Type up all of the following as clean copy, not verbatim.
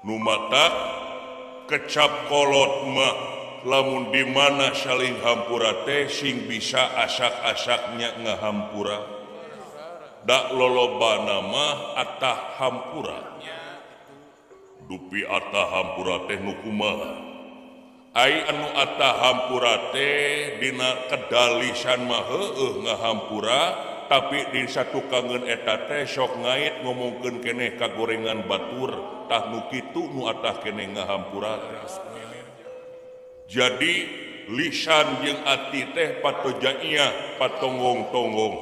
Nu matak kecap kolot mah lamun di mana saling hampura teh sing bisa asak-asaknya ngahampura. Dak lolobana mah atah hampura. Dupi atah hampura teh nu kumaha? Ai anu atah hampura teh dina kedalisan mah heueuh ngahampura, tapi di satu kangen eta teh sok ngait ngomongkeun keneh kagorengan batur tah nu kitu nu atah keneh ngahampura. Jadi lisan jeung ati teh patojaiah patonggong-tonggong.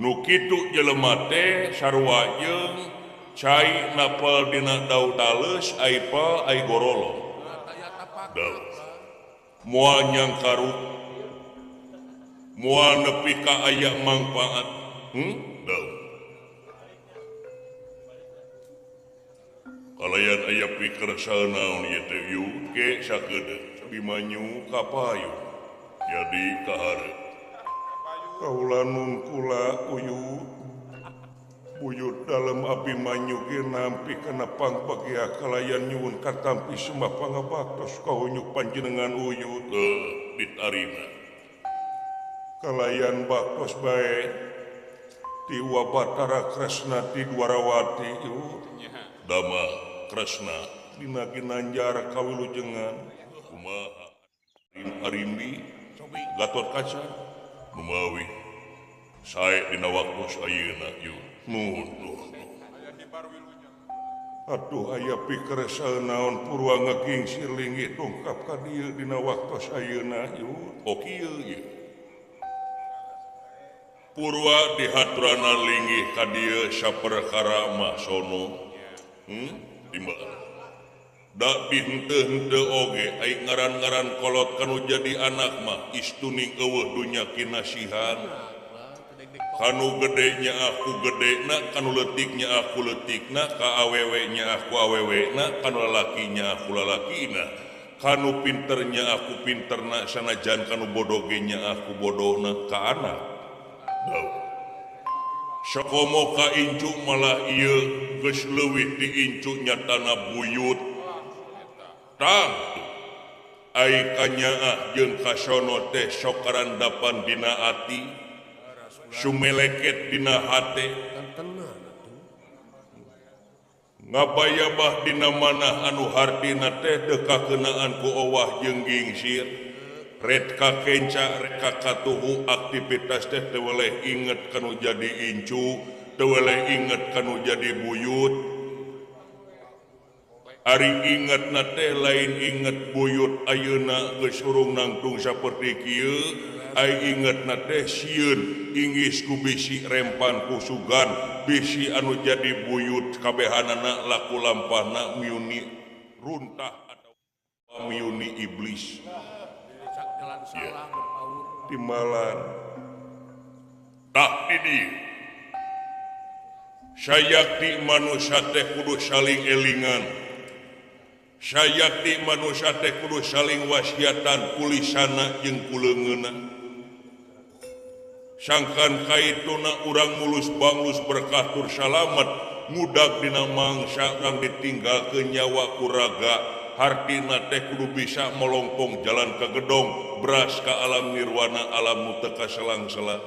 Nu kitu jelema teh sarua jeung cai napel dina daun taleus aipel ai gorolong. Moal nyangkaruk, moal nepi ka aya mangfaat. Daun. Kalayan aya pikir naon ieu teh yuk ge sakedeung Abimanyu ka payun jadi kahareup. Kaula nun kula uyut buyut dalem Abimanyu ge nampi kana pangbagia kalayan nyuwun katampi sembah pangabaktos kahunyuk panjenengan uyut ditarima. Kalayan baktos bae ti Batara Kresna ti Dwarawati yuk. Dama Kresna dina ginanjar kawilujengan kumaha Arimbi Gatot Kaca numawi sae dina waktu ayeuna yuk. Nuhun nuhun. Aduh aya pikeresa naon purwa ngegingsir linggih dongkap ka dieu dina waktu ayeuna yuk. Oh kieu ieu. Purwa dihaturana linggih ka dieu saperkara mah sono. Timbal. Da dihenteu-henteu oge ai ngaran-ngaran kolot kanu jadi anak mah istuning eueuh dunya kinasihan. Kanu gedenya aku gedena, kanu leutiknya aku leutikna, ka awewe-nya aku awewena, kanu lalakinya aku lalakina, kanu pinternya aku pinterna, sanajan kanu bodogenya aku bodohna ka anak. Daun. Sakomo ka incu malah ieu geus leuwih di incu nyatana buyut. Tah ai kanyaah jeung kasono teh sok karandapan dina ati, sumeleket dina hate. Ngabayabah dina manah anu hartina teh teu kakeunaan ku owah jeung gingsir. Red ka kenca, red ka katuhu aktivitas teh teu weleh inget kanu jadi incu, teu weleh inget kanu jadi buyut. Ari ingetna teh lain inget buyut ayeuna geus urung nangtung saperti kieu, ai ingetna teh sieun inggis ku bisi rempan ku sugan, bisi anu jadi buyut kabehanana laku lampahna miuni runtah atau miuni iblis. Ya. Timbalan tah di sayakti manusia teh kudu saling elingan, sayakti manusia teh kudu saling wasiatan kulisana jeung kuleungeuna. Sangkan kaituna urang mulus banglus berkah tur salamet ngudag dina mangsa kang ditinggalkeun nyawa ku raga. Hartina teh kudu bisa melongkong jalan ke gedong beras ke alam nirwana alam nu teu kaselang-selang.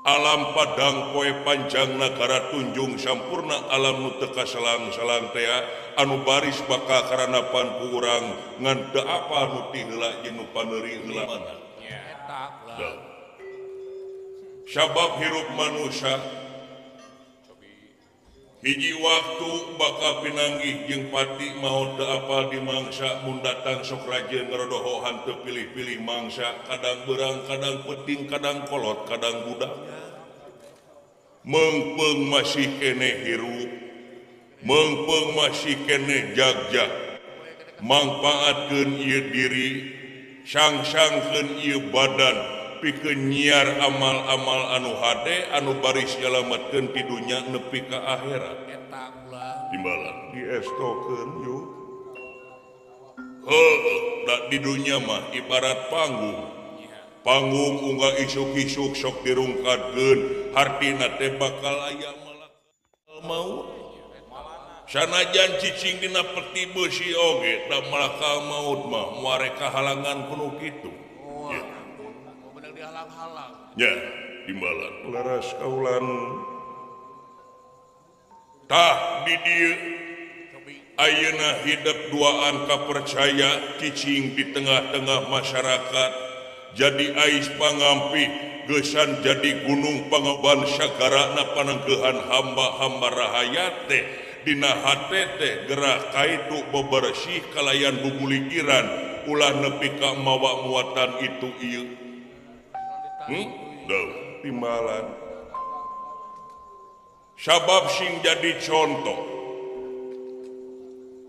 Alam padang poe panjang nagara tunjung sampurna alam nu teu kaselang-selang teh anu baris bakal karanapan ku urang ngan teu apa nu ti heula jeung nu paneuri heula mana. Sabab hirup manusia hiji waktu bakal pinanggih jeung pati maot teu apal di mangsa mun datang sok rajin ngerodohohan teu pilih-pilih mangsa kadang beurang kadang penting kadang kolot kadang budak meungpeung masih keneh hirup meungpeung masih keneh jagjag mangpaatkeun ieu diri sang-sangkeun ieu badan pikeun nyiar amal-amal anu hade anu baris nyalametkeun ti dunya nepi ka akhirat. Timbalan diestokeun yuk. Heuh, da di dunya mah ibarat panggung. Panggung unggah isuk-isuk sok dirungkatkeun hartina teh bakal aya malakal maut. Sanajan cicing dina peti beusi oge da malakal maut mah moal rek kahalangan kuno kitu. Ya. Bener dihalang-halang. Ya, timbalan leres kaulan. Tah di dieu ayeuna hidep duaan kapercaya cicing di tengah-tengah masyarakat jadi ais pangampi geusan jadi gunung pangoban sagarana panengkehan hamba-hamba rahayat teh dina hate teh gerak kaitu bebersih kalayan bubulikiran ulah nepi ka mawa muatan itu ieu. Duh, timbalan sabab sing jadi contoh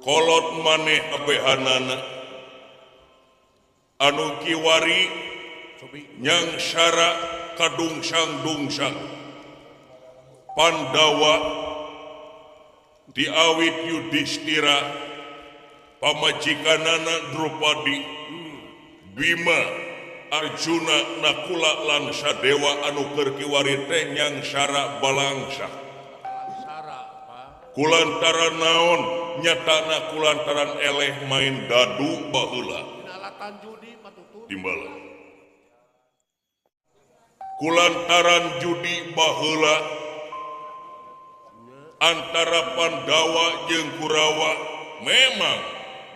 kolot maneh abehanana anu kiwari nyang syara kadungsang-dungsang Pandawa diawit Yudhistira pamajikanana Drupadi Bima Arjuna Nakula lan Sadewa anu keur kiwari teh nyang syara balangsa kulantaran naon nyatana kulantaran eleh main dadu baheula timbalan kulantaran judi baheula antara Pandawa jeung Kurawa memang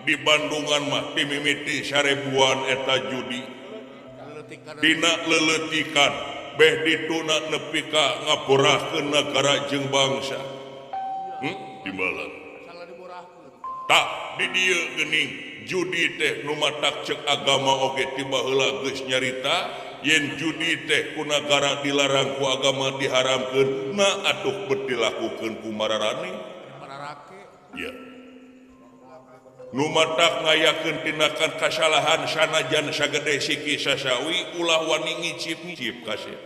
di Bandungan mah dimimiti sarebuan eta judi dina leletikan beh dituna nepi ka ngaborahkeun nagara jeung bangsa. Timbalan tak di dieu geuning judi teh nu matak ceuk agama oge ti baheula geus nyarita yen judi teh ku nagara dilarang ku agama diharamkeun na atuh bet dilakukeun ku mararane ya nu matak ngayakeun tindakan kasalahan sanajan sagede siki sasawi ulah wani ngicip-ngicip kasih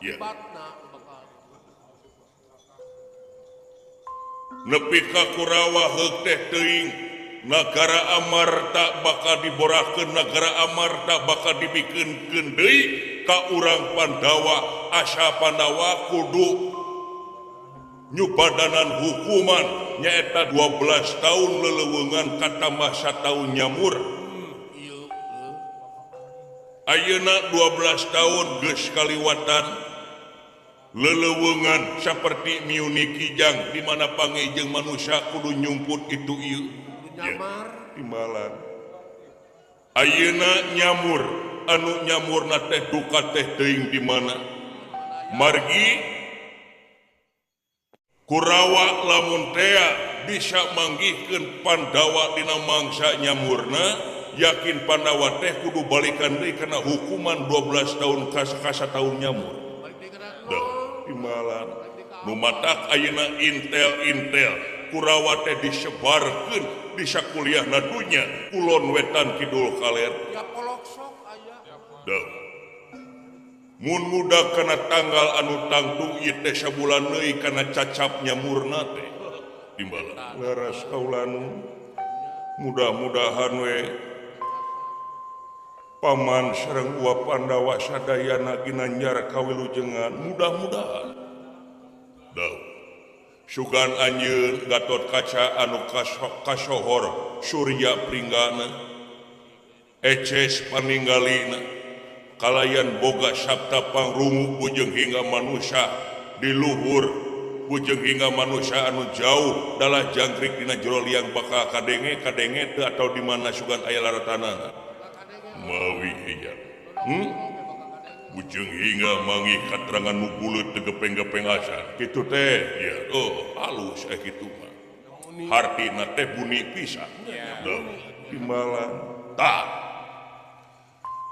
ya nepi ka Kurawa heuk teh teuing nagara Amarta bakal diborahkeun nagara Amarta bakal dibikeunkeun deui ka urang Pandawa asa Pandawa kudu nyupadanan hukuman nyaeta 12 tahun leleuweungan katambah sataun nyamur. Ayeuna 12 tahun geus kaliwatan leleuweungan saperti miuni kijang di mana pange jeung manusia kudu nyumput itu ieu nyamar timbalan ayeuna nyamur anu nyamurna teh duka teh teuing di mana margi Kurawa lamun tea bisa manggihkeun Pandawa dina mangsa nyamurna yakin Pandawa teh kudu balikan deui kana hukuman 12 tahun kasa tahun nyamur. Timbalan nu matak ayeuna intel-intel Kurawa teh disebarkeun di sakuliahna dunya kulon wetan kidul kaler. Duh. Mun muda kana tanggal anu tangtu ieu teh sabulan deui kana cacap nyamurna teh. Timbalan leres kaulanu mudah-mudahan we paman sareng uwa Pandawa sadayana ginanjar kawilujengan mudah-mudahan. Duh. Sugan anjeun Gatot Kaca anu kasohor Surya Pringgana eces paninggalina kalayan boga sabta pangrungu bujeng hingga manusia di luhur bujeng hingga manusia anu jauh dalah jangkrik dina jero liang bakal kadenge kadenge teu atau di mana sugan aya laratanana mawi heja bujeng hingga mangi katerangan nu buleut teu gepeng-gepeng acan kitu teh ya oh halus kitu mah hartina teh buni pisan timbalan tah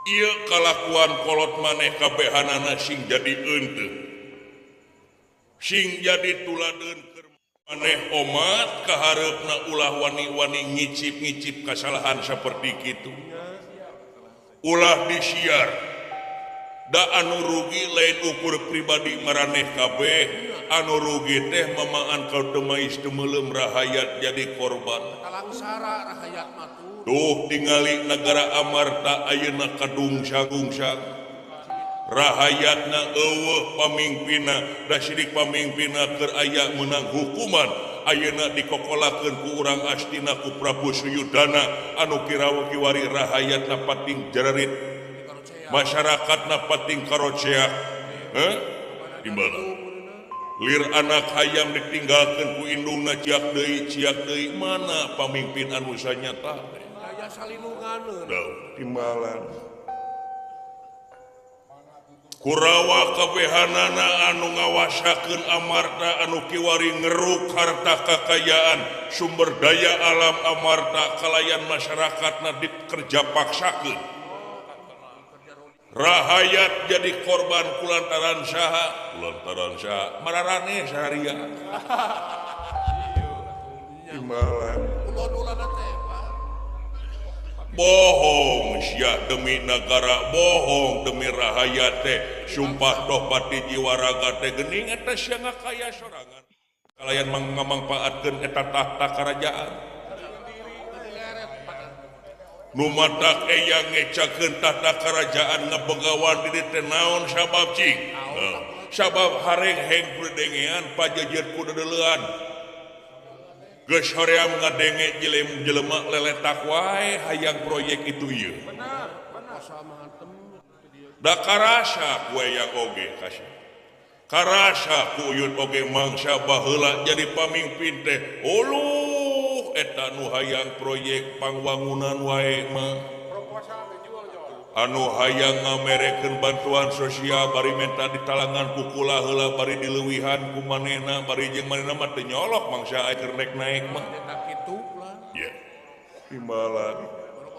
ieu kalakuan kolot maneh kabehanana sing jadi eunteung sing jadi tuladeun keur maneh omat kahareupna ulah wani-wani ngicip-ngicip kasalahan saperti kitu ulah disiar Da anu rugi lain ukur pribadi maraneh kabeh, anu rugi teh mamaan kau teu mais teu meuleum rahayat jadi korban. Kalangsara rahayat mah tuh. Tuh tingali negara Amarta ayeuna kadungsang-dungsang. Rahayatna eueuh pamingpinna, da sidik pamingpinna keur aya meunang hukuman. Ayeuna dikokolakeun ku urang Astina ku Prabu Suyudana anu kirawa-kiwari rahayatna pating jererit. Masyarakat na pating karocea timbala lir anak hayam ditinggalkan ku indungna ciak deui mana pamimpin anu sanyata daya salindunganeun timbalan Kurawa kabehanana anu ngawasakeun Amarta anu kiwari ngeruk harta kakayaan sumber daya alam Amarta kalayan masyarakatna dikerja paksakeun. Rahayat jadi korban kulantaran saha mararane saharia timbalan bohong sia demi negara bohong demi rahayat teh sumpah toh pati jiwa raga teh geuning eta sia ngakaya sorangan kalayan ngamangpaatkeun eta tahta karajaan nu matak aya ngecakeun tahta kerajaan ngabegawan di dieu teh naon sabab cing sabab hareng-heng kudengean pajejer ku dedeulean geus hoream ngadenge jelema leletak wae hayang proyek itu ieu benar da karasa ku aya oge kasih karasa ku uyut oge mangsa baheula jadi pamimpin teh uluh eta nu hayang proyek pangwangunan wae mah anu hayang ngamerekeun bantuan sosial bari menta ditalangan ku kula heula bari dileuwihan ku manehna bari jeung manehna mah teu nyolok mangsa keur rek naek mah eta kitu lah ye timbalan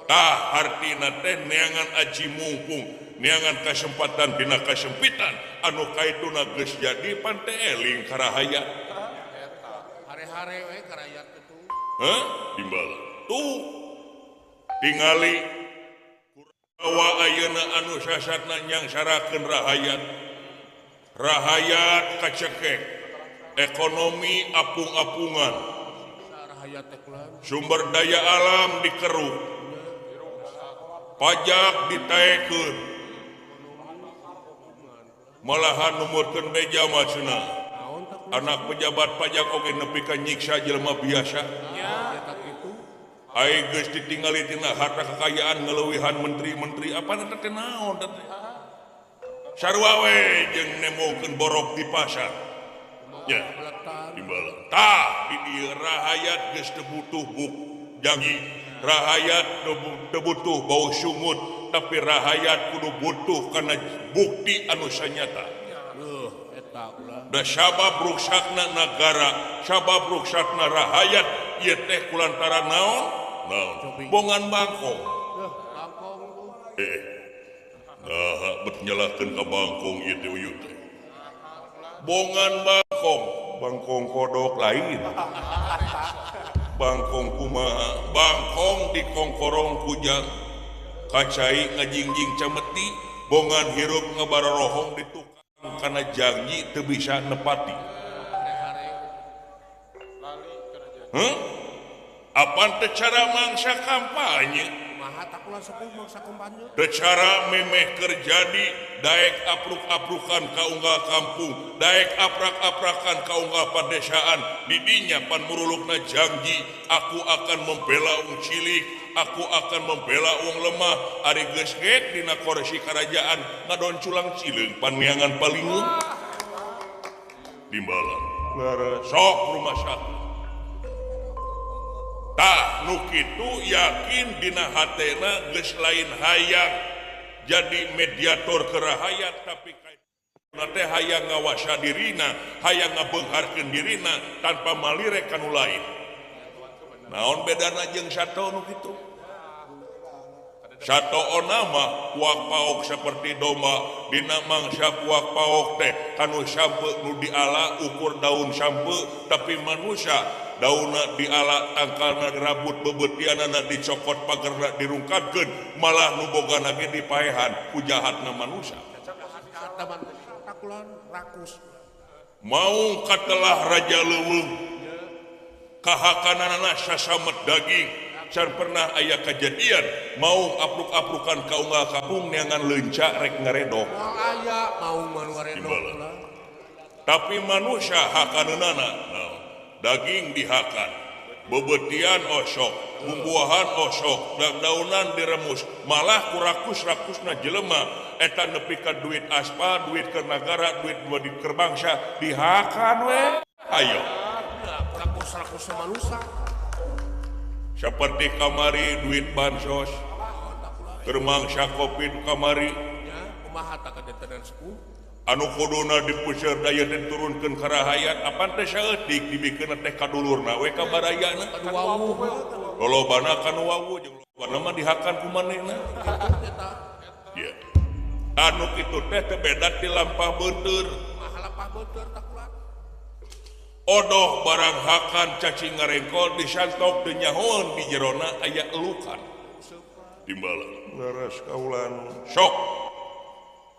tah hartina teh neangan aji mumpung neangan kasempatan dina kasempitan anu kaituna geus jadi pan teh eling ka rahayat eta hare-hare we ka rakyat. Hah? Timbalan tuh tingali Kurawa ayeuna anu sasatna nyangsarakeun rahayat rahayat kacekek ekonomi apung-apungan sumber daya alam dikeruk pajak ditaekeun malahan numurkeun beja mah cenah anak pejabat pajak oge nepi ka nyiksa jelema biasa. Ai geus ditingali tina harta kekayaan ngeleuwihan menteri-menteri apa teh teh naon teh sarua we jeung nemongkeun borok di pasar ya timbalan tah di dieu rahayat geus teu butuh buk janji rahayat teu butuh bau sungut tapi rahayat kudu butuh kana bukti anu sanyata. Da sabab ruksakna nagara sabab ruksakna rahayat ieu teh kulantaran naon naon bongan bangkong nah bet nyalahkeun ka bangkong ieu teh uyut teh bongan bangkong bangkong kodok lain bangkong kumaha bangkong dikongkorong kujang kacai ngajingjing cameti bongan hirup ngabarorohong ditukang karena janji teu bisa nepati. Huh? Apan teh cara mangsa kampanye? Teh cara memeh keur jadi daek apruk-aprukan ka unggal kampung, daek aprak-aprakan ka unggal padesaan, didinya pan murulukna janji aku akan membela wong cilik, aku akan membela wong lemah, ari geus geek dina kursi karajaan ngadon culang cileung paneangan palingeun. Timbalan. Sok rumah sakit. Tah nu kitu yakin dina hatena geus lain hayang jadi mediator kerahayat tapi kaituna teh hayang ngawasa dirina, hayang ngabeungharkeun dirina tanpa malirek ka nu lain. Naon bedana jeung sato nu kitu? Sato ona mah puak paok seperti domba dina mangsa puak paok teh kanu sampe nu diala ukur daun sampe tapi manusia daunna diala tangkalna dirabut beubeutianana dicokot pagerna dirungkatkeun malah nu bogana ge dipaehan ku jahatna manusia. eta manusia takulan rakus. Mau katelah raja leuweung kahakananana sasamet daging can pernah aya kejadian mau apruk-aprukan ka unggal kampung neangan leunca rek ngaredok. Moal aya mau manu ngaredok. Tapi manusia hakaneunana naon daging dihakan, bebetian osok, bumbuahan osok, daunan diremus, malah kurakus-rakusna jelema eta nepi ka duit aspal, duit ke nagara, duit dua di keur bangsa dihakan we. Ayo. Rakus-rakusna manusia. Seperti kamari duit bansos, keur mangsa Covid kamari. Kumaha tah kadetenan sepuh? Anu kuduna dipuser daya teh turunkeun ka rahayat apan teh saeutik dibikeun teh ka dulurna we ka barayana. Lolobana ka nu wawuh jeung lolobana mah dihakan ku manehna. Ieu. Anu kitu teh teu beda ti lampah beuteur. Mah lampah beuteur takulan. Odoh barang hakan cacing ngarengkol disantok teu nyahoeun di jerona aya elukan. Timbalan leres kaulan sok.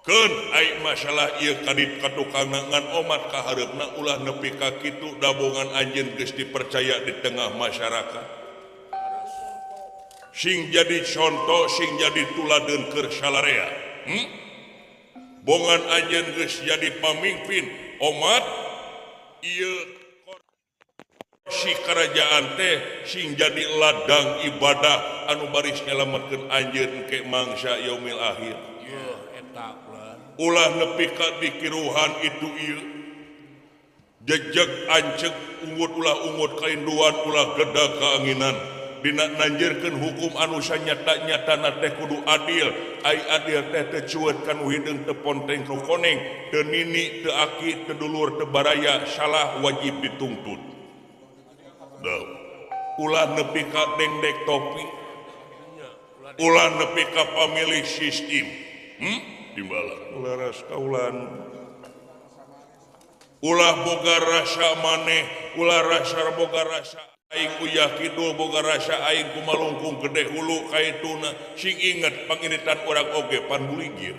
Keun ai masalah ieu kadit katukangan ngan omat ka hareupna ulah nepi ka kitu dabongan anjeun geus dipercaya di tengah masyarakat. Sing jadi contoh, sing jadi tuladeun keur salarea. Bongan anjeun geus jadi pamimpin omat ieu si kerajaan teh sing jadi ladang ibadah anu baris nyelametkeun anjeun ke mangsa yaumil akhir. Ulah nepi ka dikiruhan itu ieu jejeg anceg ungut ulah ungut kainduan ulah geda kaanginan dina nanjirkeun hukum anu sanyata-nyatana teh kudu adil ai adil teh teu cueut ka nu hideung teu ponteng nu koneng teu nini teu aki teu dulur teu baraya salah wajib dituntut. Ulah nepi ka dengdek topi, ulah nepi ka pamilih sistem. Timbalan leres kaulan ulah boga rasa maneh, ulah rasa boga rasa aing uyah kidul boga rasa aing kumalungkung gede hulu kaituna sing inget panginitan urang oge pan buligir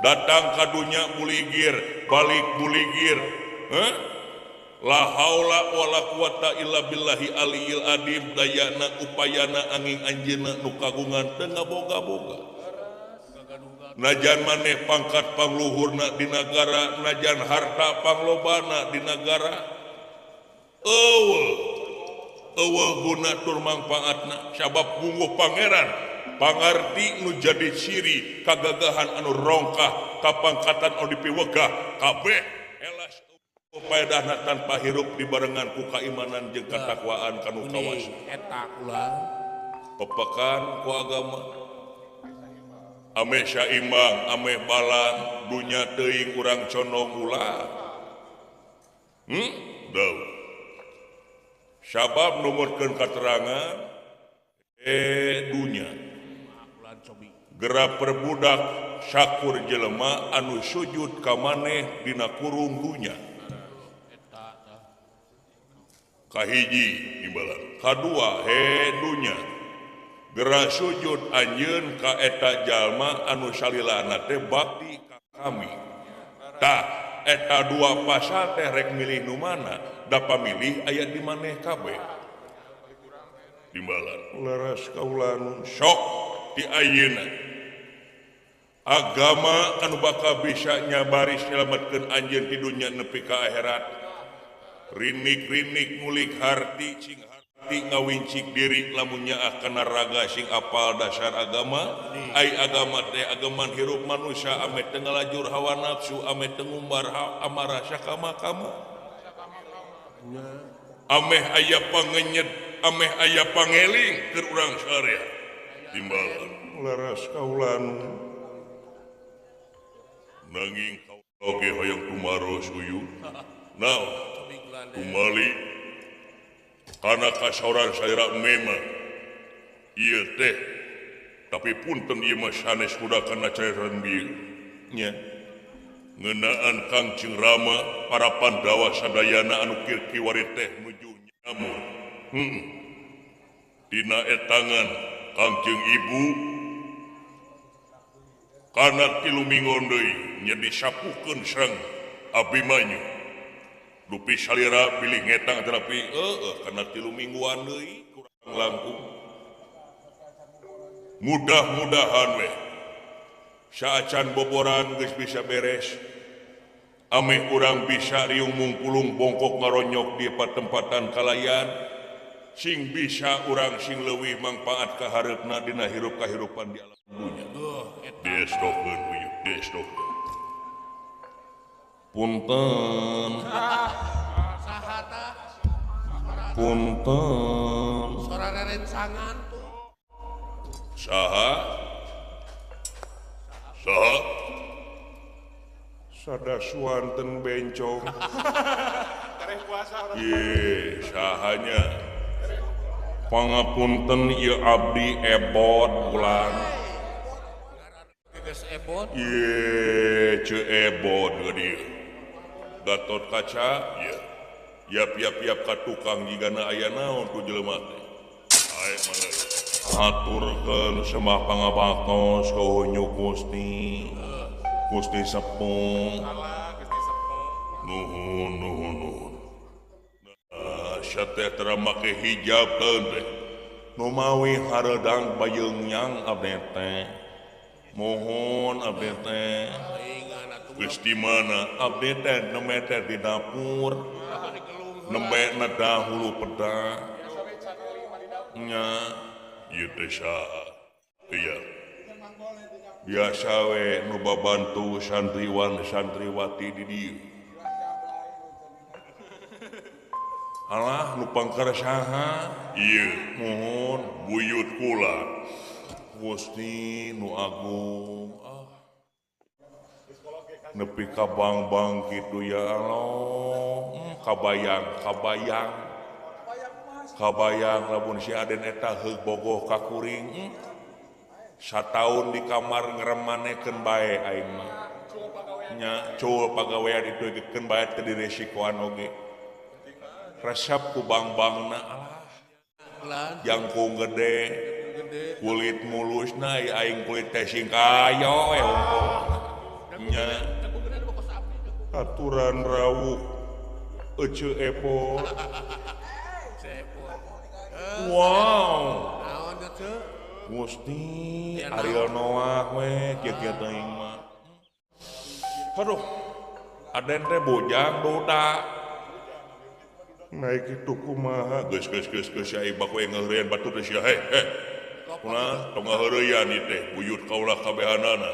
datang ka dunya buligir balik buligir. La haula wala quwata illa billahi aliyil adim dayana upayana angin anjeunna nu kagungan teu ngaboga-boga. Najan maneh pangkat pangluhurna di nagara, najan harta panglobana di nagara, eueuh eueuh guna tur mangpaatna sabab gungguh pangeran pangarti nu jadi ciri kagagahan anu rongkah kapangkatan anu dipiwegah kabeh elas paedahna tanpa hirup dibarengan ku kaimanan jeung katakwaan kanu kawas eta ulah pepekan ku agama ameh saimbang ameh balan dunya teuing urang condong ulah. Deuh. Sabab numutkeun katerangan dunya gerak perbudak sakur jelema anu sujud ka maneh dina kurung dunya. Kahiji imbalan, kadua dunya gerak sujud anjeun ka eta jalma anu salilana teh bakti ka kami. Tah eta dua pasal teh rek milih nu mana? Da pamilih aya di maneh kabeh. Timbalan leres kaulan sok di ayeuna agama anu bakal bisa nyabaris nyelametkeun anjeun ti dunya nepi ka akhirat. Rinik-rinik ngulik harti cing harti ngawincik diri lamunnya akan raga sing apal dasar agama ai agama teh ageman hirup manusia ame teu ngalajur hawa nafsu ame teu ngumbar amarah sakama-kama ameh aya pangenyet ameh aya pangeling keur urang sarea. Timbalan leres kaulan nanging oge hoyong tumaros uyu naon kumali karena kasoran saira memang ieu teh tapi punten ieu mah sanes kuda kana cairan bieu nya ngeunaan Kangcing Rama para Pandawa sadayana anu kiwari teh nuju nyamur. Dina etangan Kangcing Ibu Kana 3 minggon deui nya disapukeun sareng Abimanyu. Dupi salira pilih ngetang tetapi heeh kana 3 mingguan deui kurang langkung. Mudah-mudahan weh saacan boboran geus bisa beres. Ameh urang bisa riung mungkulung bongkok ngaronyok di patempatan kalayan sing bisa urang sing leuwih mangpaat ka hareupna dina hirup kahirupan di alam dunya. Diestokeun uyuh, diestokeun. Punten. Saha tah? Punten. Sora rerencangan tuh. Saha? Saha? Sada suanten bencong. Ye, sahanya. Pangapunten ieu abdi ebot ulang. Geus ebot. Ye, ceu ebot ka dieu. Gatot Kaca, ye. Yap yap yap ka tukang jigana aya naon ku jelema teh. Ae mangga. Aturkeun semah pangabaktos ka Unyu Gusti. Gusti Sepuh. Nuhun nuhun nuhun. Nah, sia teh tara make hijab teh. Nu mawi hareudang bayeungyang abdi teh. Mohon abdi teh. Geus di mana abdi teh nembe teh di dapur. Nembe nedah hulu peda. Nya ieu teh saha? Iya. Biasa we nu babantu santriwan santriwati di dieu. Alah nu pangker saha? Ieu mohon buyut kula. Gusti nu agung. Ah. Nepi ka bang-bang kitu ya Allah. Kabayang, kabayang. Kabayang lamun si Aden eta heug bogoh ka kuring. Sataun di kamar ngeremanekeun bae aing mah. Nya cul pagawean itu keun bae teu diresikoan oge. Resep ku bang-bangna alah. Jangkung gede, kulit mulusna aing kulit teh sing kayo we hungkul. Nya aturan rawuh ece epot. Wow. Gusti Ariel Noah we kieu-kieu teuing mah. Aduh, Aden teh bujang duda. Naik kitu kumaha? Geus geus geus geus sia ibak we ngeureun batur teh sia heh heh. Kunaon tong ngaheureyan ieu teh buyut kaula kabehanana.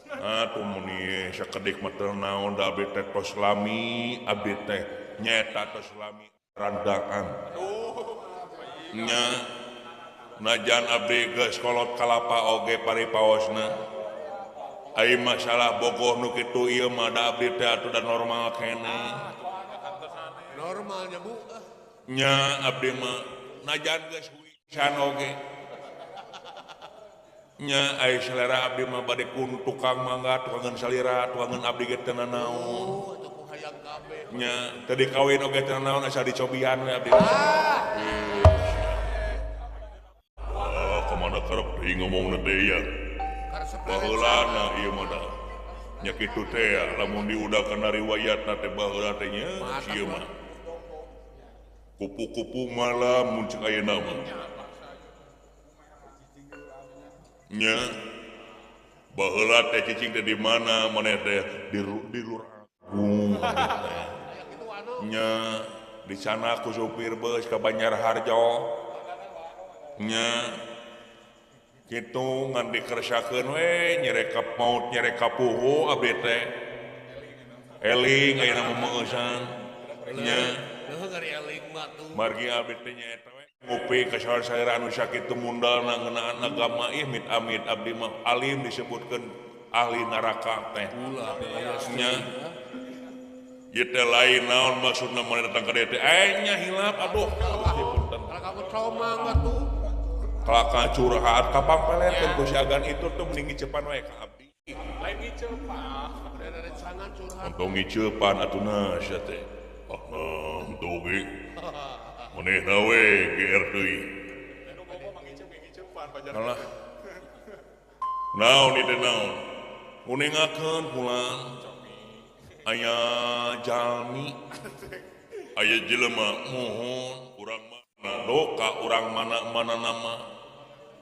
Atuh meuni sakedik mah teu naon da abdi teh tos lami, abdi teh nyaeta tos lami randaan. Nya najan abdi geus kolot kalapa oge paripaosna. Ai masalah bogoh nu kitu ieu mah da abdi teh atuh da normal keneh. Normalnya Bu. Nya abdi mah najan geus huisan oge. Nya ai selera abdi mah bade kun tukang mangga, tukangeun salira, tukangeun abdi ge teu nanaon. Nya teu dikawin oge teu nanaon asal dicobian we abdi. Ah, kamana karep deui ngomongna teh ya. Baheulana ieu mah da. Nya kitu teh ya, lamun diudak kana riwayatna teh baheula teh nya ieu mah. Kupu-kupu malam mun cek ayeuna mah. Nya baheula teh cicing teh di mana maneh teh di Lur Agung. Nya di sana ku supir bus ka Banjarharjo. Nya kitu ngan dikersakeun we nyerekap maut nyerekap puhu abdi teh. Eling ayeuna mah meueusan. Nya margi abdi teh nyaeta we ngopi ka saur-saur anu sakitu mundalna ngeunaan agama ih mit-amit abdi mah alim disebutkeun ahli neraka teh. Nya ieu teh lain naon maksudna maneh datang ka dieu teh nya hilap aduh punten. Kamu trauma mah tuh. Kalaka curhat ka pangpelerkeun ku si Agan itu tuh mending ngicepan we ka abdi. Lain ngicepan, rerencangan curhat. Entong ngicepan atuh sia teh. Ah nah henteu oge. Manehna we GR deui. Alah. Naon ieu naon? Uningakeun pulang. Aya jalmi. Aya jelema mohon urang mana doka urang mana-mana nama.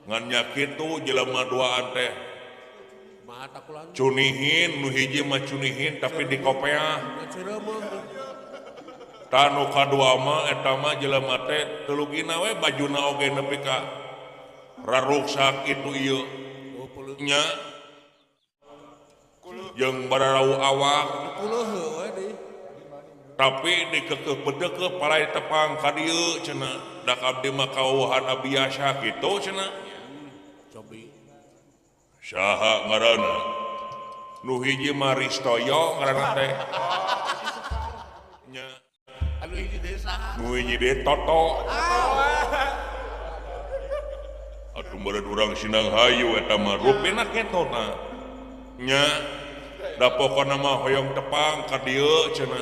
Ngan nya kitu jelema duaan teh. Cunihin nu hiji mah cunihin tapi dikopeah. Tah nu kadua mah eta mah jelema teh telugina we bajuna oge nepi ka raruksak itu ieu. Nya jeung bararau awak tapi dikekeuh bedekeuh palai tepang ka dieu cenah da abdi mah kawuhan biasa kitu cenah. Cobi saha ngaranna nu hiji mah Ristoyo ngaranna teh nya anu hiji deui saha nu hiji deui Toto atuh meureun urang Sinang Hayu eta mah rupina kitu na nya da pokona mah hoyong tepang ka dieu cenah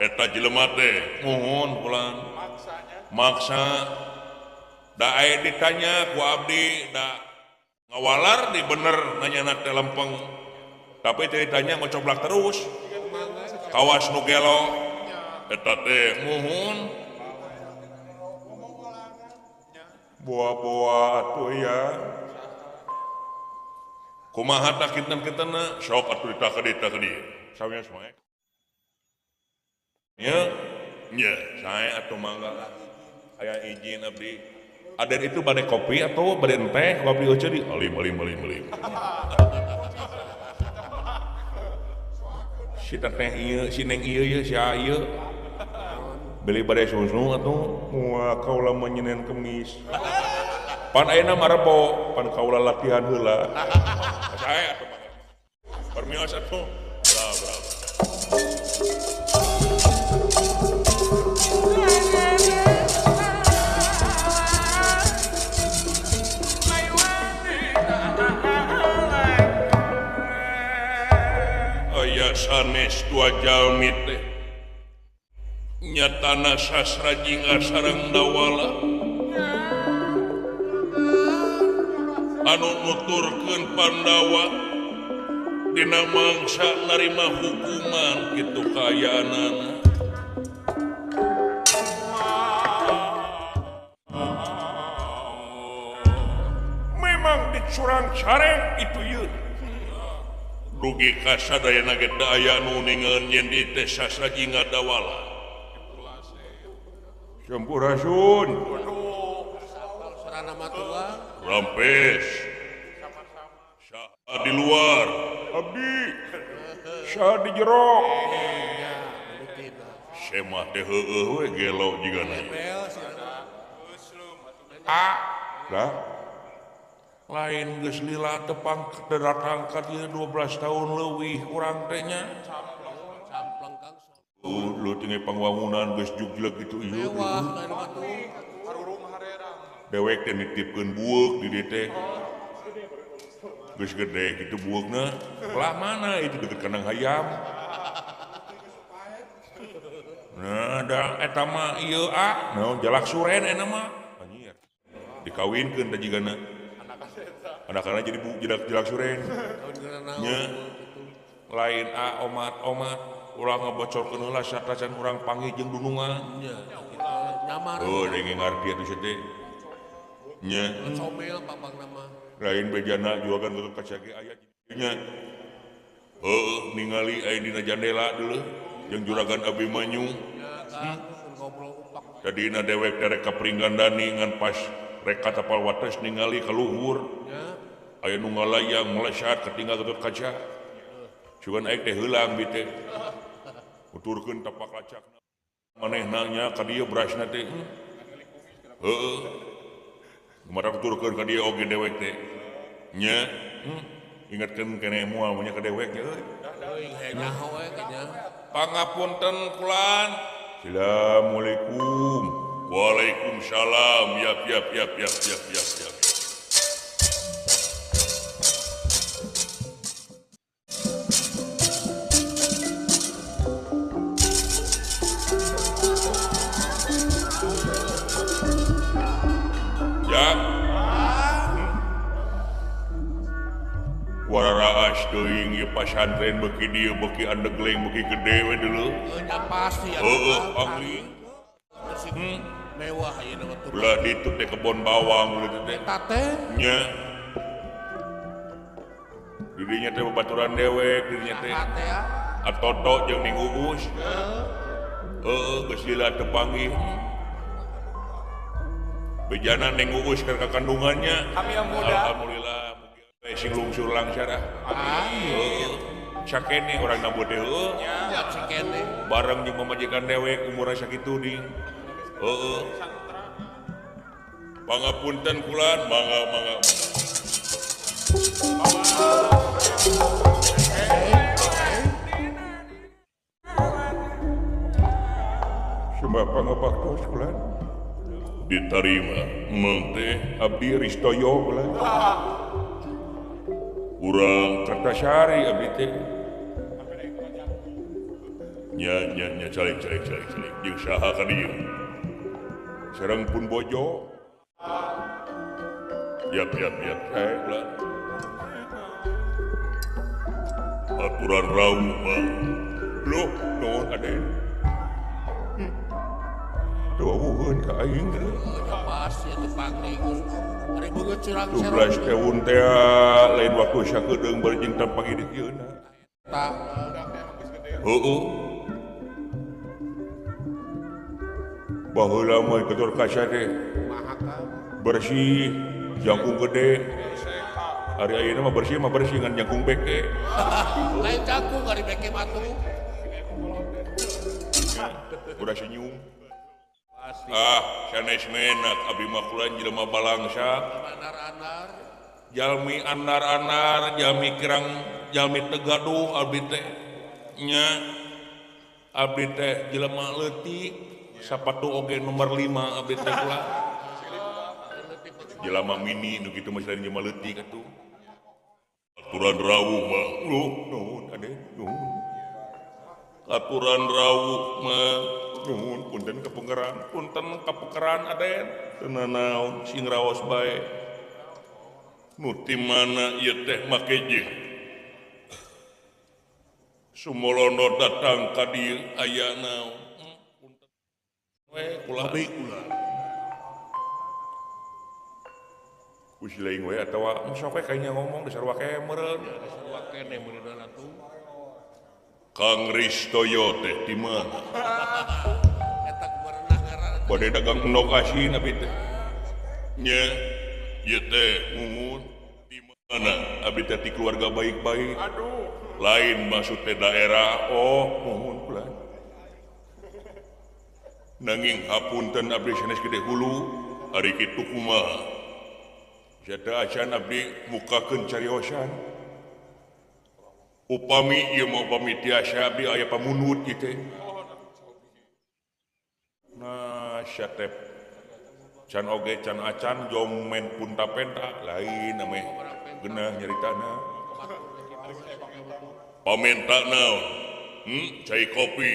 eta jelema teh muhun pulang maksa da aya ditanya ku abdi da ngawalar di bener nanya teh lempeng tapi teh ditanya ngocoblak terus kawas nu gelo eta teh muhun Boa-boa atuh ya. Kumaha tah kinten-kintenna sok atuh ditakedi-takedi sawios wae nya nya sae atuh mangga aya izin abdi. Aden itu bade kopi atau bade teh kopi euceu di alim alim alim alim. Si teteh ieu si neng ieu ieu si ieu beli bade susu atuh moal kaula mah nyenen kemis. Pan ayeuna mah rebo pan kaula latihan heula. Sae atuh mangga. Permios atuh. Bra bra. Sanes dua jalmi teh nyatana sasra jingga sareng dawala anu nuturkeun Pandawa dina mangsa narima hukuman kitu kaayaanana. Memang dicurang careng itu ieu. Dugi ka sadayana ge teu aya nu ningeun yen di teh sasra jingga dawala. Sampurasun. Sarana matua. Rampes. Saha di luar. Abdi. Saha di jero. Semah teh heueuh we gelo jigana. Ah, lah. Lain geus lila tepang datang ka dieu 12 tahun leuwih urang teh nya. Lu tinggi pangwangunan geus jugleg kitu ieu. Dewek teh nitipkeun bueuk di dieu teh. Geus gede kitu bueukna. Belah mana itu deket kandang hayam. Nah, da eta mah ieu ah, naon jalak suren eta mah. Anjir. Dikawinkeun teh jigana. Anak-anak jadi bu jelak-jelak suren. Nya lain a omat-omat urang ngabocorkeun heula satacan urang panggih jeung dunungan. Nya nyamar. Oh, deui ngarti atuh teh. Nya. Comel papangna mah. Lain bejana juga kan tutup kaca ge aya nya. Heueuh ningali aya dina jandela dulu jeung juragan Abimanyu. Nya ngobrol upak. Tadina dewek derek ka Pringgandani ngan pas rek ka tapal wates ningali ka luhur. Aya nu ngalayang melesat ketinggal tutup kaca. Cuman aing teh heulang bi teh. Uturkeun tapak lacakna. Manehna nya ka dieu berasna teh. Heueuh. Kumaha tuturkeun ka dieu oge dewek teh. Nya, ingatkeun keneh moal nya ka dewek nya euy. Nyaho we nya. Pangapunten kulan. Assalamualaikum. Waalaikumsalam. Yap yap yap yap yap yap yap. Ya. Wararaas teuing ieu pasantren beuki dieu beuki andegleng beuki gede we dulu. Nya pasti atuh. Heeh, pangling. Mewah ayeuna mah tuh. Belah ditu teh kebon bawang gitu teh. Eta teh nya. Didinya teh babaturan dewek didinya teh. Atoto jeung Ning Uus. Heeh, geus lila teu panggih. Bejana Ning Uus keur kakandungannya. Hamil muda. Alhamdulillah mugi sing lungsur langsar ah. Amin. Sakene urang nabut teh heueuh. Nya sakene. Bareng jeung pamajikan dewek umurna sakitu ding. Heeh. Pangapunten kulan mangga mangga. Sumba pangabaktos kulan diterima meng teh abdi Ristoyo kulan. Urang Kertasari abdi teh. Nya nya nya calik calik calik calik jeung saha ka dieu. Sareng pun bojo. Yap yap yap sae kulan. Aturan rawuh mah. Loh, nuhun aden. Tuh ka aing teh. Pasti atuh pangling. Ari beungeut curang-curang. 12 tahun teh lain waktu sakedeung bari jeung pagi di kieu na. Tah. Heueuh. Baheula mah ketur kaca teh. Bersih, jangkung gede. Ari ayeuna mah bersih ngan jangkung beke. Lain jangkung ari beke mah tuh. Udah senyum. Ah, sanes menak abdi mah kulan jelema balangsa. Anar-anar. Jalmi anar-anar, jalmi kirang, jalmi tegaduh abdi teh nya. Abdi teh jelema leutik, sapatu oge nomor 5 abdi teh kula. Jelema mini nu kitu mah lain jelema leutik atuh. Aturan rawuh mah, loh, nuhun ade, nuhun. Aturan rawuh mah nuhun punten kapengeran aden teu nanaon sing raos bae. Nu ti mana ieu teh make jeung Sumolono datang ka dieu aya naon punten we kula abi kula kusilaing we atawa sok we kayaknya ngomong dasar wake meureun dasar wake meureun atuh. Kang Ristoyo teh di mana? Eta kumaha ngaranna? Bade dagang endog asin abi teh. Nya, ieu teh mumun di mana? Abi teh ti keluarga baik-baik. Aduh. Lain maksud teh daerah. Oh, muhun kulan. Nanging hapunten abdi sanes gede hulu, ari kitu kumaha? Jada acan abdi mukakeun cariosan. Upami ieu mah upami tiasa abdi aya pamunut ieu teh. Nah, syatep can oge can acan jomen punta penta lain namanya genah nyaritana. Pamenta naon? Cai kopi.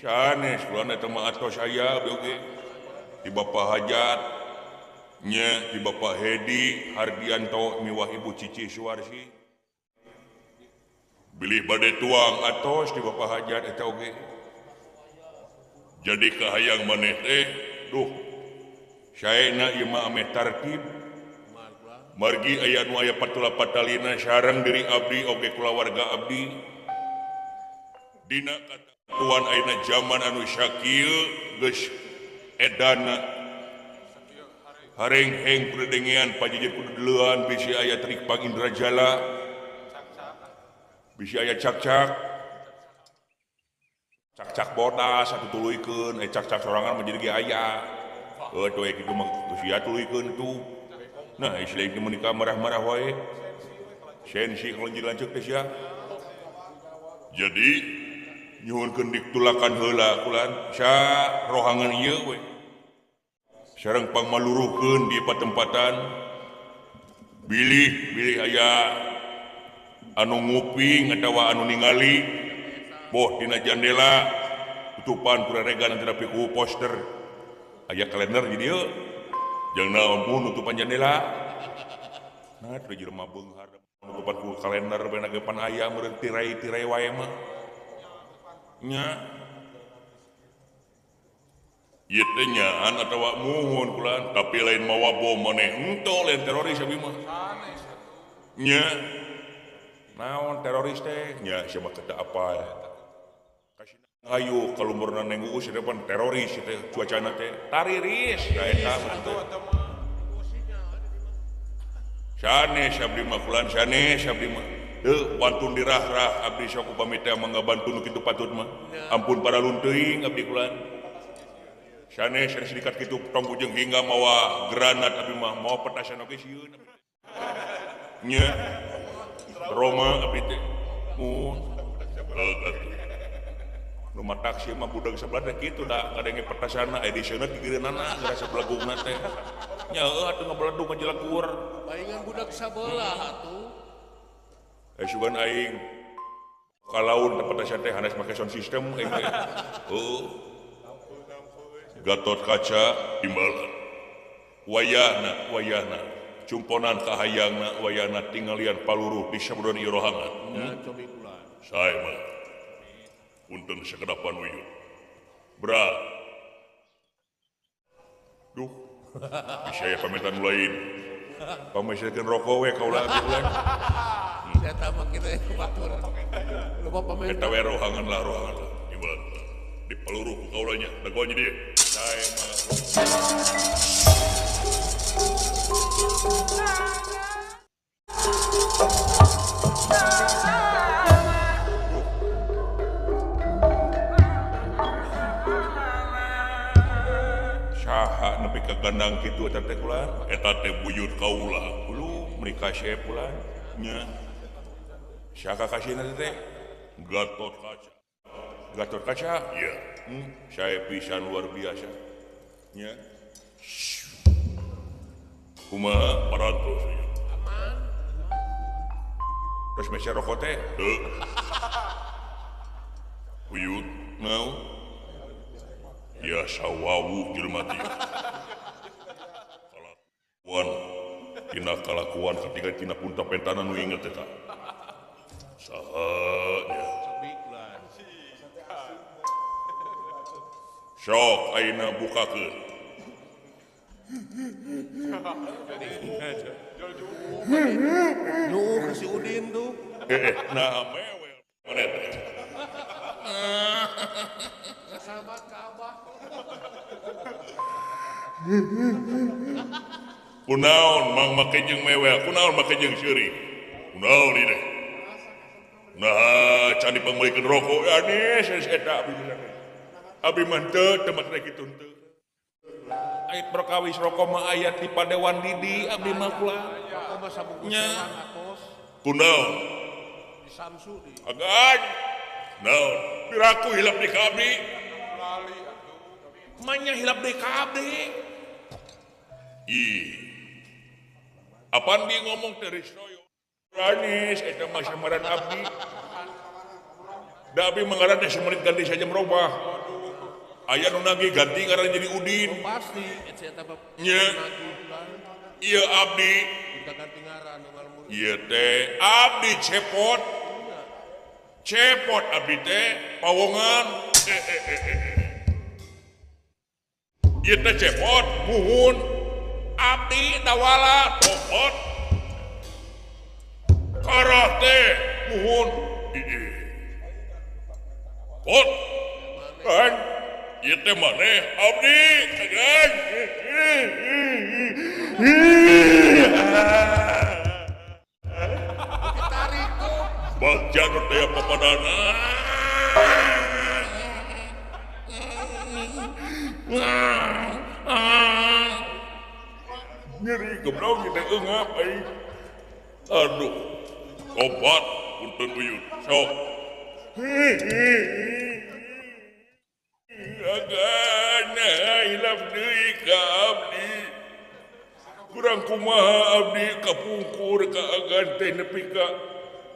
Sanes kulan eta mah atos aya abdi oge. Di Bapak Hajat nya di Bapak Hedi Hardianto miwah Ibu Cici Suwarsi. Bilih bade tuang atos di Bapak Hajat eta oge. Jadi kahayang maneh teh duh saena ieu mah ameh tartib. Margi aya nu aya patula patalina sareng diri abdi oge kulawarga abdi. Dina katatuan ayeuna jaman anu sakieu geus edana. Harengheng kudu dengean pajejeur kudu deleuan bisi aya trik pangindrajala. Bisi aya cakcak. Cakcak bodas atuh tuluykeun, cakcak sorangan mah jadi ge aya. Heuh we kitu mah geus sia tuluykeun tuh. Nah, istilah ieu menikah marah-marah wae. Sensi kalau jadi lanceuk teh sia. Jadi nyuhunkeun diktulakan heula kulan sa rohangan ieu we. Sareng pangmaluruhkeun di patempatan. Bilih bilih aya anu nguping atawa anu ningali boh dina jandela tutupan kureregan antara piku poster aya kalender di dieu jeung naon pun nutupan jandela nah teu jelema beunghar Nutupan ku kalender bena ge pan aya meureun tirai-tirai wae mah. Nya. Ieu teh nyaan atawa muhun kulan, tapi lain mawa bom maneh henteu lain teroris abi mah. Nya. Naon teroris teh? Nya sia mah teu apal. Ayo kalau murna nenggu depan teroris teh cuacana teh tariris da eta mah teh. Sanes abdi mah kulan sanes abdi mah. Heuh wantun dirah-rah abdi sok upami teh mangga bantu nu kitu patut mah. Ampun para lunteuing abdi kulan. Sanes sanes sidikat kitu tong bujeng hingga mawa granat abdi mah mawa petasan oge sieun. Nya Roma abdi teh. Mun rumah taksi mah budak sebelah teh kitu da kadenge petasana aya disieuna gigireunana geura sabelegugna teh. Nya heuh atuh ngabeledug ngajelegur. Palingan budak sabelah atuh. Eh sugan aing kalaun teh petasan teh hanes make sound system aing teh. Heuh. Gatot Kaca timbalan. Wayahna wayahna cumponan kahayangna wayahna tinggalian paluruh di sabudon ieu rohangan. Cobi kula. Sae mah. Punten sakedapan uyut. Berat. Duh. Bisa ya pamitan lain. Pamitan rokok we kaula abdi ulah. Saya tambah kita batur. Lupa pamitan. Eta we rohangan lah rohangan lah. Ibarat di peluruh ku kaulanya. Dagoan jadi. Sae mah. Saha nepi ka gandang kitu eta teh kula eta teh buyut kaula hulu meuni kasep kula nya saha kasihna teh Gatot Kaca. Gatot Kaca iya sae pisan luar biasa nya kumaha parantos ieu aman terus meser rokok teh heuh buyut naon ya sawawu jelema teh kalakuan tina kalakuan ketika tina punta pentana nu inget eta saha nya sok ayeuna bukakeun nu ka si Udin tuh nah mewel maneh teh sahabat ka Abah. Kunaon mang make jeung mewel, kunaon make jeung seuri. Kunaon ieu teh? Nah, can dipangmeulikeun rokok anis eta abdi mah. Abdi mah teu teu make kitu teu. Ait perkawis rokok mah aya di Padewan Didi abdi mah kula. Rokok mah sabungkus nya. Kunaon? Di Samsu di. Agan. Naon? Piraku hilap di ka abdi. Manya hilap deui ka abdi. Ih. Apaan dia ngomong teh Risnoyo? Ranis eta mah samaran abdi. Da abdi mah ngaran teh semenit ganti saja merubah. Aya nu nagih ganti ngaran jadi Udin. Oh, pasti eta mah. Nya. Ieu abdi. Ganti ngaran ieu teh abdi cepot. Cepot abdi teh pawongan. Ieu teh cepot muhun abdi dawala topot karah teh muhun pot kan ieu teh maneh abdi kan ditarik tuh bagja nu teh papadana nyeri goblok kita eungap aing. Aduh. Obat punten uyut sok. Agana hilap deui ka abdi. Kurang kumaha abdi kapungkur ka agan teh nepi ka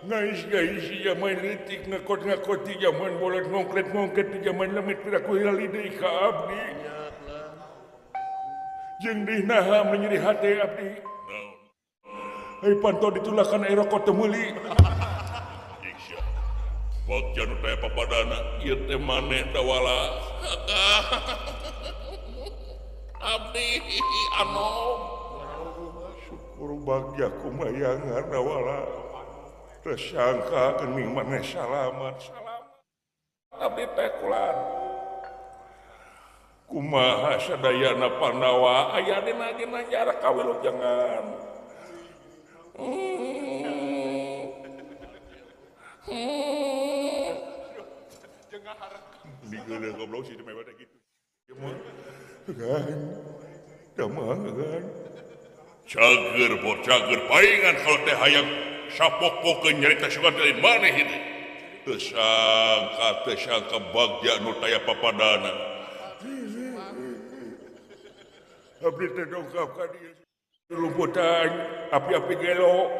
ngais-ngais zaman leutik ngakot-ngakot di zaman bolot ngongkret-ngongkret di zaman lemit piraku hilali deui ka abdi. Jeung deui naha menyeri hate abdi. Ai panto ditulakan ai rokok teu meuli. Bagja nu taya papadana ieu teh maneh Dawala. Abdi anom. Syukur bagja kumayangan Dawala. Tersangka geuning maneh salamat. Salamat. Abdi teh kulan. Kumaha sadayana Pandawa aya dina dina jarak kawilujengan. Digeuleuh goblok sih teh mewah gitu. Cager bor cager paingan kalau teh hayang sapok-pokeun nyarita sugan teh maneh ieu. Teu sangka bagja nu taya papadana. Abdi teh dongkap ka dieu. Lumputan api-api gelo.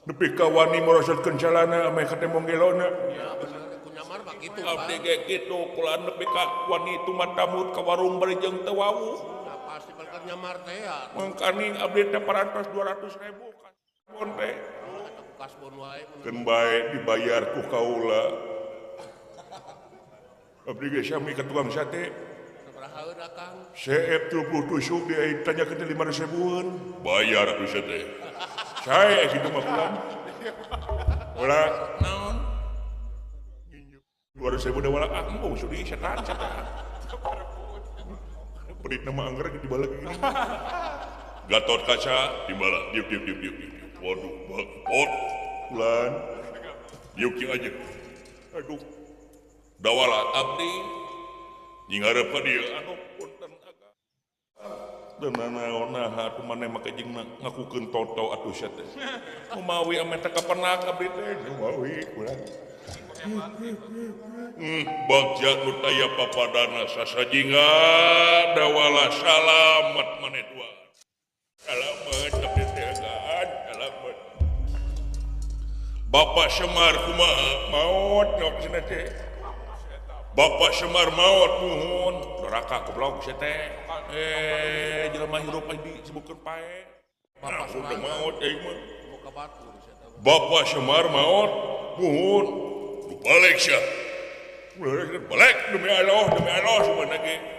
Nepi ka wani morosotkeun calana ameh katembong gelona. Gitu, abdi ge kitu kula nepi ka wani tumatamut ka warung bari jeung teu wawuh. Nah, pasti bakal nyamar teh ya. Mangkaning abdi teh parantos 200.000 kasbon teh. Kasbon wae. Keun bae dibayar ku kaula. Abdi ge sami ka tukang sate. Sabaraha Kang? CF 30 tusuk dia tanyakeun teh 500.000-eun. Bayar atuh sia teh. Sae kitu mah pulang. Ulah naon? 200.000 dawala ah embung sudi setan setan. Perit nama angger dibalik gini. Gatot Kaca dibala diuk diuk diuk diuk diuk. Waduh bot bulan diuk aja. Aduh. Dawala abdi nyingarep ka dieu aduh punten aga. Teu nanaon naha atuh maneh make jeung ngakukeun toto atuh sia teh. Kumawi ame teh kapenak abdi teh kumawi kurang. Bagja nu taya papadana sasajinga Dawala salamat maneh dua. Salamat abdi teh gaan salamat. Bapak Semar kumaha maot nyok cenah teh. Bapak Semar maot nuhun doraka goblok sia teh. Jelema hirup disebutkeun pae. Bapak Semar maot euy mah. Bapak Semar maot nuhun. Balik sia. Balik demi Allah sebenarnya.